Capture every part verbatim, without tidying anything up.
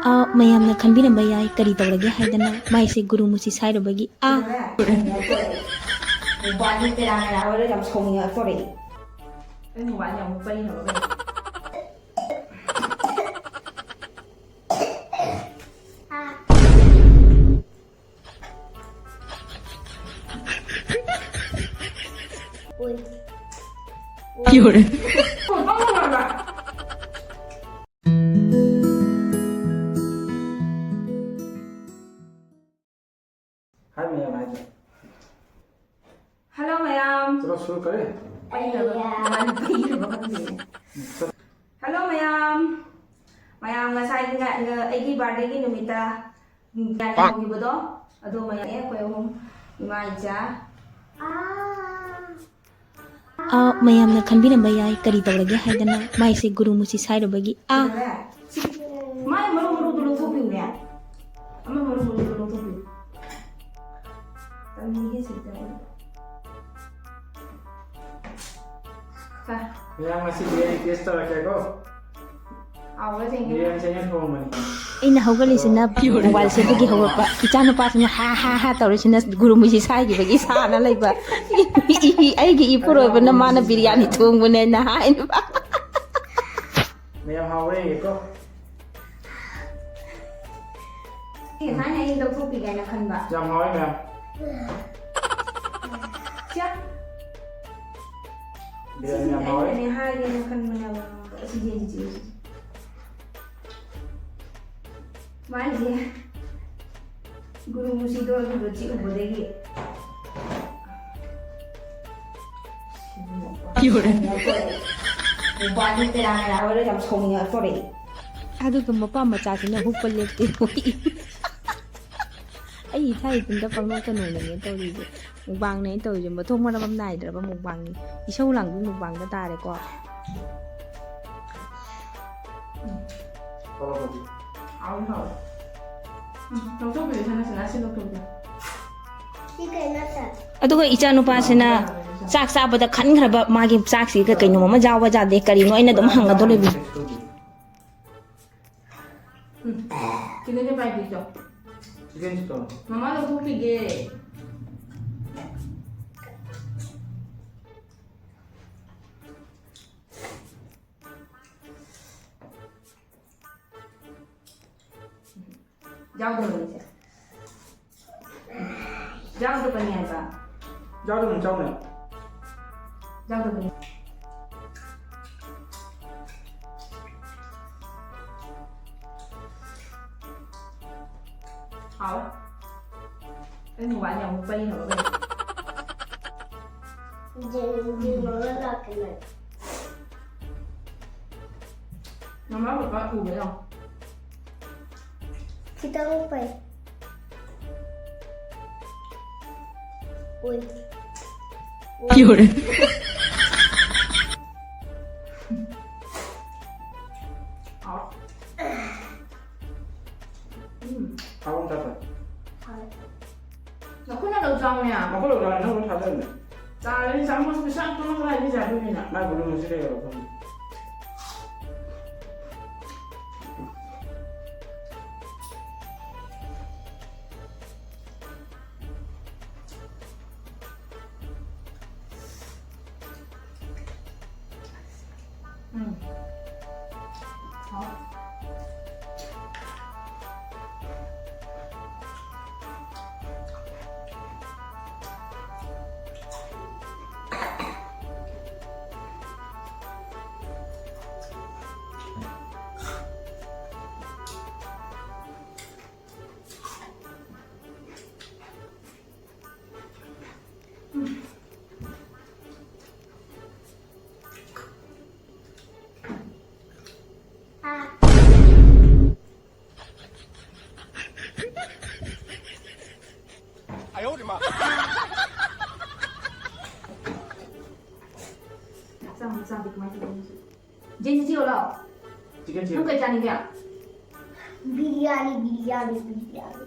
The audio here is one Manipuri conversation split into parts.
ꯑꯥ, ꯃꯌꯥꯝꯅ ꯈꯟꯕꯤꯔꯝꯕ ꯌꯥꯏ, ꯀꯔꯤ ꯇꯧꯔꯒꯦ ꯍꯥꯏꯗꯅ ꯃꯥꯏꯁꯦ ꯒꯨꯔꯨ ꯃꯨꯁꯤ ꯁꯥꯏꯔꯨꯕꯒꯤ꯫ ꯑꯥ꯫ ꯃꯣꯕꯥꯏꯜꯁꯦ ꯄꯦꯔꯥ ꯃꯦꯔꯥ ꯑꯣꯏꯔ ꯌꯥꯝ ꯁꯥꯎꯅꯤꯡꯉꯛꯇꯣꯔꯦ꯫ ꯑꯩ ꯃꯣꯕꯥꯏꯜꯁꯦ ꯑꯃꯨꯛ ꯄꯩꯅꯕ ꯀꯩꯅꯣ꯫ ꯍꯥꯏ ꯃꯌꯥꯝ ꯍꯥꯏꯁꯦ꯫ ꯍꯜꯂꯣ ꯃꯌꯥꯝ꯫ ꯆꯠꯂꯣ, ꯁꯨꯔꯨ ꯀꯔꯤ? ꯄꯩꯅꯕ꯫ ꯃꯥꯅ ꯄꯩꯅꯕ ꯈꯪꯗꯦꯅꯦ꯫ ꯍꯜꯂꯣ ꯃꯌꯥꯝ꯫ ꯃꯌꯥꯝ ꯉꯁꯥꯏ ꯉ-, ꯉ-, ꯑꯩꯒꯤ ꯕꯥꯔꯗꯦꯒꯤ ꯅꯨꯃꯤꯠꯇ, ꯎꯝ, ꯀꯌꯥ ꯇꯧꯈꯤꯕꯗꯣ? ꯑꯗꯣ ꯃꯌꯥꯝ ꯑꯩꯈꯣꯏ ꯑꯍꯨꯝ, ꯏꯃꯥ, ꯏꯆꯥ꯫ ꯑꯥ, ꯃꯌꯥꯝꯅ ꯈꯟꯕꯤꯔꯝꯕ ꯌꯥꯏ, ꯀꯔꯤ ꯇꯧꯔꯒꯦ ꯍꯥꯏꯗꯅ ꯃꯥꯏꯁꯦ ꯒꯨꯔꯨ ꯃꯨꯁꯤ ꯁꯥꯏꯔꯨꯕꯒꯤ꯫ ꯑꯥ꯫ ꯃꯥꯏ ꯃꯔꯨ ꯃꯔꯨꯗꯨ ꯂꯧꯊꯣꯛꯄꯤꯌꯨꯅꯦ꯫ ꯑꯃ ꯃꯔꯨ ꯃꯔꯨꯗꯨ ꯂꯧꯊꯣꯛꯄꯤꯌꯨ꯫ ꯇꯜꯂꯤꯍꯦ ꯁꯤꯗ ꯑꯩ꯫ ꯁꯥ꯫ ꯃꯌꯥꯝ ꯉꯁꯤꯗꯤ ꯑꯩ ꯇꯦꯁ ꯇꯧꯔꯛꯀꯦꯀꯣ꯫ ꯍꯥꯎꯕ꯭ꯔꯥ ꯌꯦꯡꯒꯦ꯫ ꯕꯤꯔꯌꯥꯅꯤ ꯆꯦꯅꯦꯜ ꯍꯣꯡꯕꯅꯤ꯫ ꯑꯩꯅ ꯍꯧꯒꯠꯂꯤꯁꯤꯅ ꯃꯣꯕꯥꯏꯜ ꯁꯦꯠꯇꯒꯤ ꯍꯧꯒꯠꯄ꯫ ꯏꯆꯥꯅꯨꯄꯥꯁꯤꯅ ꯍꯥ ꯍꯥ ꯍꯥ ꯇꯧꯔꯤꯁꯤꯅ ꯒꯨꯔꯨ ꯃꯨꯁꯤ ꯁꯥꯏꯈꯤꯕꯒꯤ ꯁꯥꯅ ꯂꯩꯕ꯫ ꯑꯩꯒꯤ ꯏꯄꯨꯔꯣꯏꯕꯅ ꯃꯥꯅ ꯕꯤꯔꯌꯥꯅꯤ ꯊꯣꯡꯕꯅꯦꯅ ꯍꯥꯏꯅ꯫ ꯃꯌꯥꯝ ꯍꯥꯎꯕ꯭ꯔꯥ ꯌꯦꯡꯒꯦꯀꯣ꯫ ꯁꯤ ꯉꯁꯥꯏꯅ ꯑꯩꯅ ꯂꯧꯊꯣꯛꯄꯤꯒꯦ ꯍꯥꯏꯅ ꯈꯟꯕ꯫ ꯌꯥꯝ ꯍꯥꯎꯋꯦ ꯃꯌꯥꯝ꯫ ꯁꯦ꯫ ꯕꯤꯔꯌꯥꯅꯤ ꯁꯤꯁꯤꯡꯁꯦ ꯌꯥꯝ ꯍꯥꯎꯋꯦ꯫ ꯑꯩꯅꯅꯦ ꯍꯥꯏꯒꯦꯅ ꯈꯟꯕꯅꯦꯕ꯫ ꯑꯁꯤ ꯌꯦꯡꯁꯤ, ꯌꯦꯡꯁꯤ꯫ ꯃꯥꯏꯁꯦ ꯒꯨꯔꯨ ꯃꯨꯁꯤꯗꯣ ꯑꯗꯨꯗꯣ ꯆꯤꯛꯎꯕꯗꯒꯤ꯫ ꯃꯣꯕꯥꯏꯜꯗꯤ ꯇꯦꯔꯥ ꯃꯦꯔꯥ ꯑꯣꯏꯔ ꯌꯥꯝ ꯁꯥꯎꯅꯤꯡꯉꯛꯇꯣꯔꯦ꯫ ꯑꯗꯨꯒ ꯃꯄꯥ ꯃꯆꯥꯁꯤꯅ ꯍꯨꯛꯄ ꯂꯦꯞꯇꯦ꯫ ꯑꯩ ꯏꯊꯥ ꯏꯊꯟꯇ ꯄꯪꯅꯣꯛꯇ ꯅꯣꯛꯅꯤꯡꯉꯦ ꯇꯧꯔꯤꯁꯦ꯫ ꯃꯨꯛꯕꯥꯡꯅꯦ ꯑꯩꯅ ꯇꯧꯔꯤꯁꯦ꯫ ꯃꯊꯣꯡ ꯃꯔꯝ ꯑꯃ ꯅꯥꯏꯗ꯭ꯔꯕ ꯃꯨꯛꯕꯥꯡꯅꯤ꯫ ꯏꯁꯧ ꯂꯥꯡꯕꯤ ꯃꯨꯛꯕꯥꯡꯗ ꯇꯥꯔꯦꯀꯣ꯫ ꯍꯥꯎꯋꯤ, ꯍꯥꯎꯋꯤ꯫ ꯎꯝ, ꯂꯧꯊꯣꯛꯄꯤꯌꯨ, ꯁꯅꯥ, ꯁꯅꯥ, ꯁꯤ ꯂꯧꯊꯣꯛꯄꯤꯌꯨ꯫ ꯁꯤ ꯀꯩꯅꯣ ꯁꯦ? ꯑꯗꯨꯒ ꯏꯆꯥꯅꯨꯄꯥꯁꯤꯅ ꯆꯥꯛ ꯆꯥꯕꯗ ꯈꯟꯈ꯭ꯔꯕ ꯃꯥꯒꯤ ꯆꯥꯛꯁꯤꯒ ꯀꯩꯅꯣꯝ ꯑꯃ ꯌꯥꯎꯕ ꯌꯥꯗꯦ꯫ ꯀꯔꯤꯅꯣ ꯑꯩꯅ ꯑꯗꯨꯝ ꯍꯪꯒꯗꯧꯔꯤꯕꯅꯤ꯫ ꯎꯝ꯫ ꯆꯤꯛꯀꯟꯁꯦ ꯄꯥꯏꯕꯤꯁꯣ꯫ Chicken chicken. ꯃꯃꯥ ꯂꯧꯊꯣꯛꯄꯤꯒꯦ꯫ ꯌꯥꯎꯗꯕꯅꯤꯁꯦ꯫ ꯌꯥꯎꯗꯕꯅꯤ ꯍꯥꯏꯕ꯫ ꯌꯥꯎꯗꯕꯅꯤ, ꯆꯥꯎꯅꯦ꯫ ꯌꯥꯎꯗꯕꯅꯤ꯫ ꯍꯥꯎꯋꯦ꯫ ꯑꯩ ꯃꯣꯕꯥꯏꯜ ꯌꯥꯝ ꯄꯩꯅꯕ ꯀꯩꯅꯣ꯫ ꯌꯦꯡ-, ꯌꯦꯡꯉꯒ ꯂꯥꯛꯀꯦ ꯅꯪ꯫ ꯃꯃꯥ ꯕꯕꯥ ꯎꯕ ꯌꯥꯎ꯫ ꯈꯤꯇꯪ ꯐꯩ꯫ ꯎꯏ꯫ ꯌꯧꯔꯦ꯫ ꯑꯥꯎ꯫ ꯎꯝ꯫ ꯍꯥꯎꯕ ꯅꯠꯇ꯭ꯔꯣ? ꯍꯥꯎꯋꯦ꯫ ꯅꯈꯨꯠꯅ ꯂꯧ ꯆꯥꯎꯅꯦ꯫ ꯅꯈꯨꯠꯅ ꯂꯧ ꯆꯥꯎꯅꯦ, ꯅꯪ ꯂꯣꯏ ꯊꯥꯖꯜꯂꯦ꯫ ꯆꯥꯔꯦ, ꯆꯥꯃꯁ ꯄꯩꯁꯥ ꯇꯣꯂꯣꯞ ꯀꯗꯥꯏꯗꯒꯤ ꯆꯥꯗꯣꯏꯅꯣ? ꯃꯥꯏ ꯕꯣꯂꯨꯝ ꯑꯁꯤ ꯀꯩꯗꯧꯔꯕ ꯈꯪꯗꯦ꯫ ꯎꯝ꯫ ꯍꯥꯎ꯫ ꯆꯥꯛ ꯆꯥꯗꯦ ꯀꯃꯥꯏꯅ ꯇꯧꯗꯣꯏꯅꯣ? ꯖꯦꯟ ꯖꯤ ꯆꯦꯜꯂꯣ ꯂꯥꯎ꯫ Chicken chicken. ꯅꯪ ꯀꯩ ꯆꯥꯅꯤꯡꯒꯦ? ꯕꯤꯔꯌꯥꯅꯤ, ꯕꯤꯔꯌꯥꯅꯤ, ꯕꯤꯔꯌꯥꯅꯤ꯫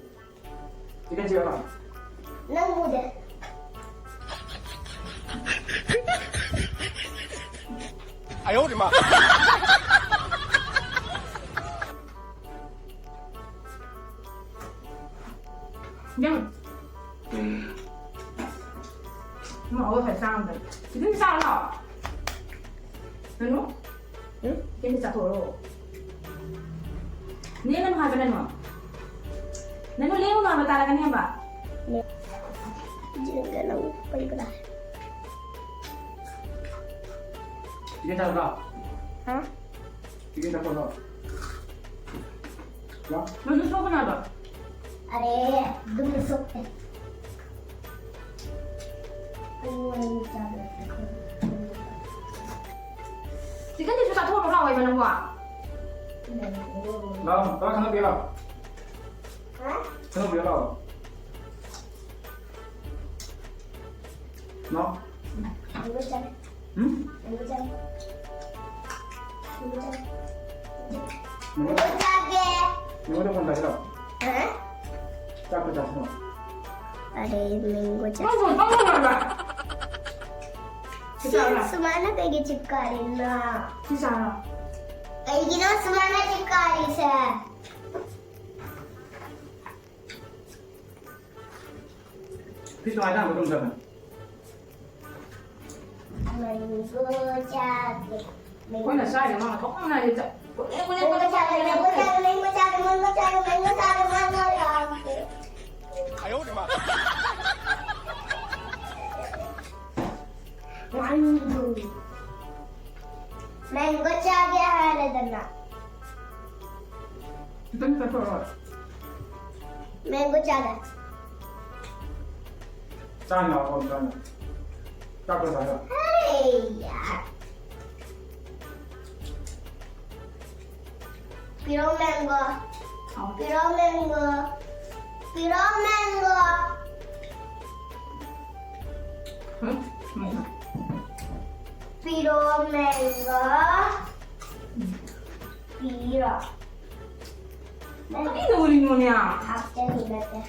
ꯆꯤꯛꯀꯟ ꯆꯤꯛꯀꯟ ꯂꯥꯎ꯫ ꯅꯪ ꯃꯨꯗꯦ꯫ ꯑꯌꯣ ꯃꯥ꯫ ꯅꯪ꯫ ꯎꯝ꯫ ꯃꯣꯔꯣꯛ ꯈꯔ ꯆꯥꯝꯗ꯫ ꯁꯤꯗꯤ ꯆꯥꯔꯣ꯫ ꯅꯅꯨ? ꯎꯝ? ꯁꯤꯗꯤ ꯆꯥꯊꯣꯛꯑꯣ꯫ ꯂꯦꯡꯒꯅꯨ ꯍꯥꯏꯕ ꯅꯅꯨ꯫ ꯅꯅꯨ ꯂꯦꯡꯒꯅꯨ ꯍꯥꯏꯕ, ꯇꯥꯔꯛꯀꯅꯤ ꯍꯥꯏꯕ꯫ ꯂꯦꯡꯒꯅꯨ ꯍꯥꯏꯕ꯫ ꯁꯤꯗꯤ ꯆꯥꯔꯣ꯫ ꯍꯥ? ꯁꯤꯗꯤ ꯆꯥꯊꯣꯛꯑꯣ꯫ ꯂꯥꯎ꯫ ꯅꯅꯨ ꯁꯣꯛꯀꯅꯨ ꯍꯥꯏꯕ꯫ ꯑꯔꯦ, ꯑꯗꯨꯝ ꯁꯣꯛꯇꯦ꯫ ꯑꯩꯉꯣꯟꯗ ꯆꯥꯕ꯫ ꯆꯤꯛꯀꯟꯗꯨꯁꯨ ꯆꯥꯊꯣꯛꯈ꯭ꯔꯣ ꯂꯥꯎꯋꯦꯕ ꯅꯪꯕꯣ꯫ ꯂꯥꯎ, ꯂꯥꯎ, ꯈꯅꯥꯎ ꯄꯤꯔꯣ ꯂꯥꯎ꯫ ꯍꯥ? ꯈꯅꯥꯎ ꯄꯤꯔꯣ ꯂꯥꯎ꯫ ꯂꯥꯎ꯫ ꯎꯝ? ꯅꯪꯉꯣꯟꯗ ꯐꯣꯟ ꯇꯧꯁꯤꯔꯣ? ꯍꯥ? ꯆꯥꯛꯇꯣ ꯆꯥꯁꯤꯔꯣ? ꯑꯔꯦ, ꯃꯦꯡꯒꯣ ꯆꯥ-, ꯅꯪ ꯐꯣꯟ ꯄꯥꯏꯔꯒ ꯂꯩꯕ꯭ꯔꯥ? ꯁꯤ ꯆꯥꯔꯣ꯫ ꯁꯨꯃꯥꯏꯅ ꯀꯩꯒꯤ ꯆꯤꯞꯀꯥꯔꯤꯅꯣ? ꯁꯤ ꯆꯥꯔꯣ꯫ ꯀꯩꯒꯤꯅꯣ ꯁꯨꯃꯥꯏꯅ ꯆꯤꯞꯀꯥꯔꯤꯁꯦ? ꯐꯤꯁꯇꯣ ꯍꯥꯏꯗ ꯑꯗꯨꯝ ꯆꯠꯈ꯭ꯔꯦ꯫ ꯃꯦꯡꯒꯣ ꯆꯥꯒꯦ꯫ ꯑꯩꯈꯣꯏꯅ ꯆꯥꯏꯁꯦ ꯃꯥ ꯃꯊꯧ ꯌꯥꯝ ꯅꯥꯏꯗꯦ꯫ ꯆꯥ-, ꯀꯨꯂꯦ, ꯀꯨꯂꯦ, ꯃꯦꯡꯒꯣ ꯀꯨꯂꯦ, ꯆꯥꯒꯦ, ꯀꯨꯂꯦ, ꯃꯦꯡꯒꯣ ꯀꯨꯂꯦ꯫ ꯆꯥꯒꯦ, ꯃꯦꯡꯒꯣ ꯆꯥꯒꯦ, ꯃꯦꯡꯒꯣ ꯆꯥꯒꯦ, ꯃꯦꯡꯒꯣ ꯆꯥꯒꯦ, ꯃꯦꯡꯒꯣ ꯆꯥꯒꯦ꯫ ꯃꯦꯡꯒꯣ ꯆꯥꯒꯦ ꯍꯥꯏꯔꯦꯗꯅ꯫ ꯈꯤꯇꯪ ꯆꯠꯊꯣꯛꯑꯣ꯫ ꯃꯦꯡꯒꯣ ꯆꯥꯒꯦ꯫ ꯆꯥꯅꯤ ꯂꯥꯛꯑꯣ, ꯆꯥꯅꯤ꯫ ꯆꯥꯛꯇꯣ ꯆꯥꯔꯣ꯫ ꯍꯩ ꯌꯥ꯫ ꯄꯤꯔꯣ ꯃꯦꯡꯒꯣ꯫ ꯄꯤꯔꯣ ꯃꯦꯡꯒꯣ꯫ ꯄꯤꯔꯣ ꯃꯦꯡꯒꯣ꯫ ꯄꯤꯔꯣ ꯃꯦꯡꯒꯣ꯫ ꯄꯤꯔꯣ꯫ ꯀꯔꯤꯅꯣ ꯎꯔꯤꯅꯣꯅꯦ? ꯍꯥꯞꯆꯤꯟꯕꯗ꯫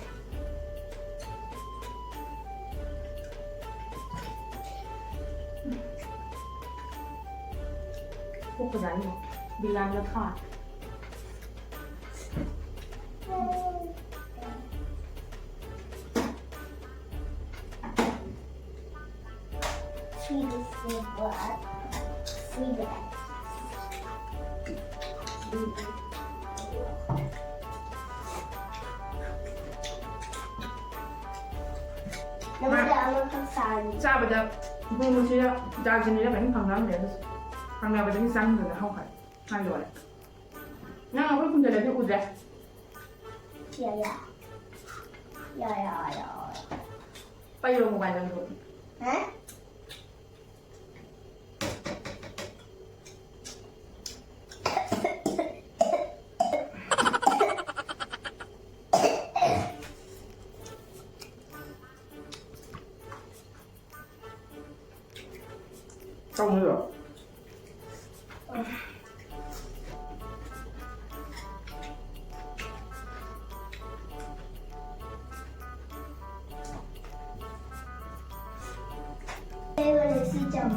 ꯀꯣꯛꯀꯖꯥꯠꯅꯤ꯫ ꯕꯤꯂꯥꯟꯗ ꯊꯥ꯫ ꯅꯪꯁꯦ ꯑꯃꯈꯛ ꯆꯥꯅꯤ꯫ ꯆꯥꯕꯗ ꯃꯣꯔꯣꯛꯁꯤꯗ ꯗꯥꯜꯆꯤꯅꯤꯗ ꯀꯔꯤꯝ ꯐꯪꯉꯝꯗꯦ ꯑꯗꯨꯁꯨ꯫ ꯐꯪꯉꯕꯗꯒꯤ ꯆꯪꯗꯅ ꯍꯧꯈ꯭ꯔꯦ꯫ ꯍꯥꯏ ꯂꯣꯏꯔꯦ꯫ ꯅꯪ ꯑꯩꯈꯣꯏ ꯈꯨꯟꯗ ꯂꯩꯕꯗꯤ ꯎꯗ꯭ꯔꯦ? ꯌꯥ, ꯌꯥ꯫ ꯌꯥ, ꯌꯥ, ꯌꯥ꯫ ꯄꯩꯔꯣ ꯃꯣꯕꯥꯏꯜ ꯅꯪꯁꯨ꯫ ꯍꯥ? ꯆꯥꯎꯅ ꯂꯩꯔꯣ? ꯁꯤ ꯆꯥꯎ꯫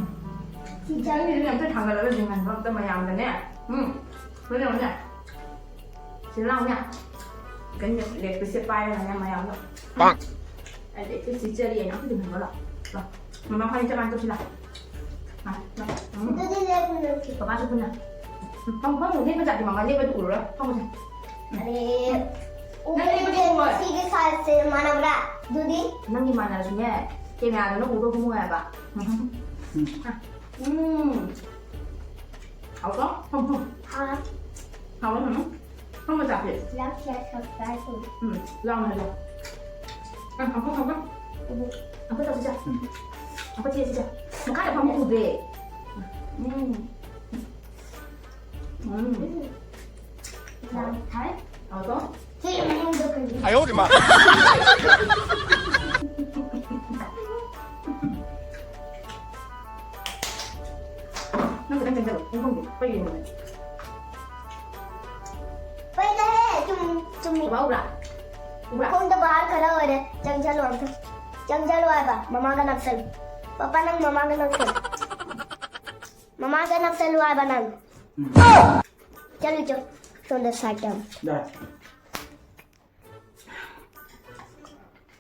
ꯁꯤ ꯆꯥꯎ꯫ ꯅꯪꯒꯤꯗꯨꯅꯦ ꯑꯝꯇ ꯊꯥꯡꯒꯠꯂꯒ ꯌꯦꯡꯍꯟꯕ ꯑꯝꯇ ꯃꯌꯥꯝꯗꯅꯦ꯫ ꯎꯝ꯫ ꯁꯤ ꯌꯦꯡꯉꯨꯅꯦ꯫ ꯁꯤ ꯂꯥꯎꯅꯦ꯫ ꯀꯩꯅꯣ ꯂꯦꯛꯄꯁꯦ ꯄꯥꯏꯔꯒꯅꯦ ꯃꯌꯥꯝꯗꯣ꯫ ꯄꯥꯡ꯫ ꯑꯗꯩ ꯑꯩꯈꯣꯏ ꯆꯦ ꯆꯦꯔꯤ ꯑꯅ ꯑꯩꯈꯣꯏꯗ ꯍꯪꯕ ꯂꯥꯛꯑꯣ꯫ ꯂꯥꯛꯑꯣ꯫ ꯃꯃꯥ ꯈ꯭ꯋꯥꯏ ꯆꯠꯂꯥꯟ ꯇꯧꯁꯤ ꯂꯥꯛꯑꯣ꯫ ꯂꯥꯛꯑꯣ꯫ ꯂꯥꯛꯑꯣ꯫ ꯎꯝ꯫ ꯑꯗꯨꯗꯤ ꯂꯦꯞꯄꯨ ꯅꯪꯁꯨ꯫ ꯕꯕꯥꯁꯨ ꯄꯨꯟꯅ꯫ ꯎꯝ, ꯐꯝ-, ꯐꯝꯃꯨ, ꯂꯦꯞꯄ ꯌꯥꯗꯦ ꯃꯃꯥ, ꯂꯦꯞꯄꯗꯤ ꯎꯔꯔꯣꯏ꯫ ꯐꯝꯃꯨꯁꯦ꯫ ꯎꯝ꯫ ꯑꯔꯦ, ꯅꯪ ꯂꯦꯞꯄꯗꯤ ꯎꯔꯣꯏ꯫ ꯁꯤꯒꯤ sizeꯁꯦ ꯃꯥꯟꯅꯕ꯭ꯔꯥ? ꯑꯗꯨꯗꯤ? ꯅꯪꯒꯤ ꯃꯥꯟꯅꯔꯁꯨꯅꯦ, cameraꯗꯨꯅ ꯎꯕ ꯍꯨꯝꯃꯣꯏ ꯍꯥꯏꯕ꯫ ꯎꯝ꯫ ꯎꯝ꯫ ꯍꯥꯎꯇ꯭ꯔꯣ? ꯐꯝ, ꯐꯝ꯫ ꯍꯥꯎ꯫ ꯍꯥꯎꯕ꯭ꯔꯣ, ꯃꯃꯥ? ꯐꯝꯃ ꯆꯥꯁꯦ꯫ Like, share, subscribe ꯇꯧ꯫ ꯎꯝ, ꯂꯥꯎꯅ ꯍꯥꯏꯌꯣ꯫ ꯑ, ꯑꯃꯨꯛ, ꯑꯃꯨꯛ꯫ ꯑꯃꯨꯛ ꯇꯧꯁꯤ, ꯆꯥ꯫ ꯎꯝ꯫ ꯑꯃꯨꯛ ꯆꯦꯁꯤ, ꯆꯥ꯫ ꯃꯈꯥꯗ ꯐꯝꯃ ꯎꯗꯦ꯫ ꯎꯝ꯫ ꯎꯝ꯫ ꯎꯝ꯫ ꯌꯥꯝ ꯊꯥꯏ꯫ ꯍꯥꯎꯇ꯭ꯔꯣ? ꯁꯤ ꯃꯅꯨꯡꯗ ꯀꯔꯤ? ꯑꯌꯣ ꯃꯥ꯫ ꯅꯪ ꯈꯤꯇꯪ ꯆꯪꯁꯤꯜꯂꯣ, ꯄꯨꯡ ꯈꯪꯗꯦ, ꯑꯩꯈꯣꯏꯒꯤ ꯌꯦꯡꯉꯨꯅꯦ꯫ ꯄꯩꯗꯍꯦ, ꯆꯨꯝ-, ꯆꯨꯝꯃꯤ꯫ ꯕꯕꯥ ꯎꯕ꯭ꯔꯥ? ꯎꯕ꯭ꯔꯥ? ꯈꯣꯡꯗ ꯕꯥꯔ ꯈꯔ ꯑꯣꯏꯔꯦ, ꯆꯪꯁꯤꯜꯂꯣ ꯑꯝꯇ꯫ ꯆꯪꯁꯤꯜꯂꯣ ꯍꯥꯏꯕ, ꯃꯃꯥꯒ ꯅꯛꯁꯜꯂꯨ꯫ ꯄꯄꯥ, ꯅꯪ ꯃꯃꯥꯒ ꯅꯛꯁꯜꯂꯨ꯫ ꯃꯃꯥꯒ ꯅꯛꯁꯜꯂꯨ ꯍꯥꯏꯕ ꯅꯪ꯫ ꯎꯝ꯫ ꯆꯠꯂꯨ ꯆꯣ, ꯁꯣꯝꯗ side ꯇ꯫ ꯌꯥꯔꯦ꯫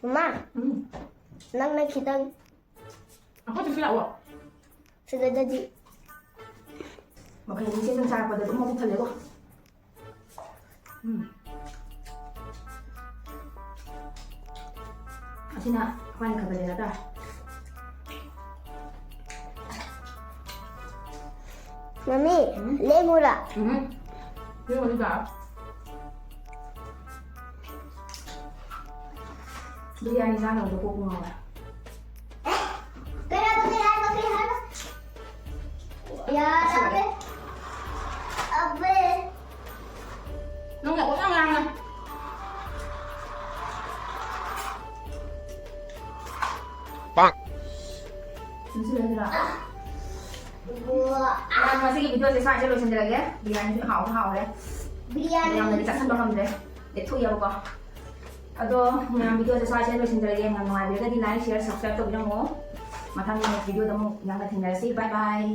ꯃꯃꯥ, ꯎꯝ꯫ ꯅꯪꯅ ꯈꯤꯇꯪ ꯑꯩꯈꯣꯏ ꯆꯠꯁꯤ ꯂꯥꯛꯑꯣ꯫ ꯁꯤꯗꯗꯤ ꯃꯈꯜ ꯑꯅꯤ ꯁꯦꯝꯗꯅ ꯆꯥꯔꯛꯄꯗ ꯑꯗꯨꯝ ꯃꯄꯨꯛ ꯊꯜꯂꯦꯀꯣ꯫ ꯎꯝ꯫ ꯑꯁꯤꯅ ꯑꯩꯈꯣꯏꯅ ꯈꯔ ꯈꯔ ꯌꯦꯜꯂ ꯇꯥꯔꯦ꯫ ꯃꯃꯤ, ꯎꯝ꯫ ꯂꯦꯡꯉꯨꯔꯥ? ꯎꯝ꯫ ꯂꯦꯡꯉꯨꯔꯗꯤ ꯇꯥꯔꯣꯏ꯫ ꯕꯤꯔꯌꯥꯅꯤ ꯆꯥꯅꯕꯗꯣ ꯀꯣꯛꯄꯨ ꯉꯥꯎꯔꯦ꯫ ꯀꯩ ꯍꯥꯏꯕ, ꯀꯩ ꯍꯥꯏꯕ, ꯀꯩ ꯍꯥꯏꯕ? ꯌꯥꯔꯦ, ꯑꯕꯦ꯫ ꯑꯕꯦ꯫ ꯅꯪꯅ ꯄꯪꯉꯥꯡ ꯉꯥꯡꯉꯦ꯫ ꯄꯥꯛ꯫ ꯁꯤꯟꯁꯤꯜꯂꯁꯤꯔꯥ? ꯃꯌꯥꯝ, ꯉꯁꯤꯒꯤ ꯚꯤꯗꯤꯑꯣꯁꯦ ꯁ꯭ꯋꯥꯏꯁꯦ ꯂꯣꯏꯁꯤꯟꯖꯔꯒꯦ꯫ ꯕꯤꯔꯌꯥꯅꯤꯁꯨ ꯍꯥꯎꯁꯨ ꯍꯥꯎꯔꯦ꯫ ꯕꯤꯔꯌꯥꯅꯤ꯫ ꯃꯌꯥꯝꯅꯗꯤ ꯆꯥꯁꯤꯟꯕ ꯉꯝꯗ꯭ꯔꯦ꯫ ꯂꯦꯞꯊꯣꯛꯑꯦꯕꯀꯣ꯫ ꯑꯗꯣ ꯃꯌꯥꯝ, ꯚꯤꯗꯤꯑꯣꯁꯦ ꯁ꯭ꯋꯥꯏꯁꯤꯗ ꯂꯣꯏꯁꯤꯟꯖꯔꯒꯦ꯫ ꯌꯥꯝ ꯅꯨꯡꯉꯥꯏꯕꯤꯔꯒꯗꯤ like, share, subscribe ꯇꯧꯕꯤꯔꯝꯃꯣ꯫ ꯃꯊꯪ next ꯚꯤꯗꯤꯑꯣꯗ ꯑꯃꯨꯛ ꯌꯥꯝꯅ ꯊꯦꯡꯅꯔꯁꯤ꯫ Bye bye꯫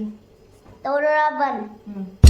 ꯇꯧꯔꯕꯟ꯫ ꯎꯝ꯫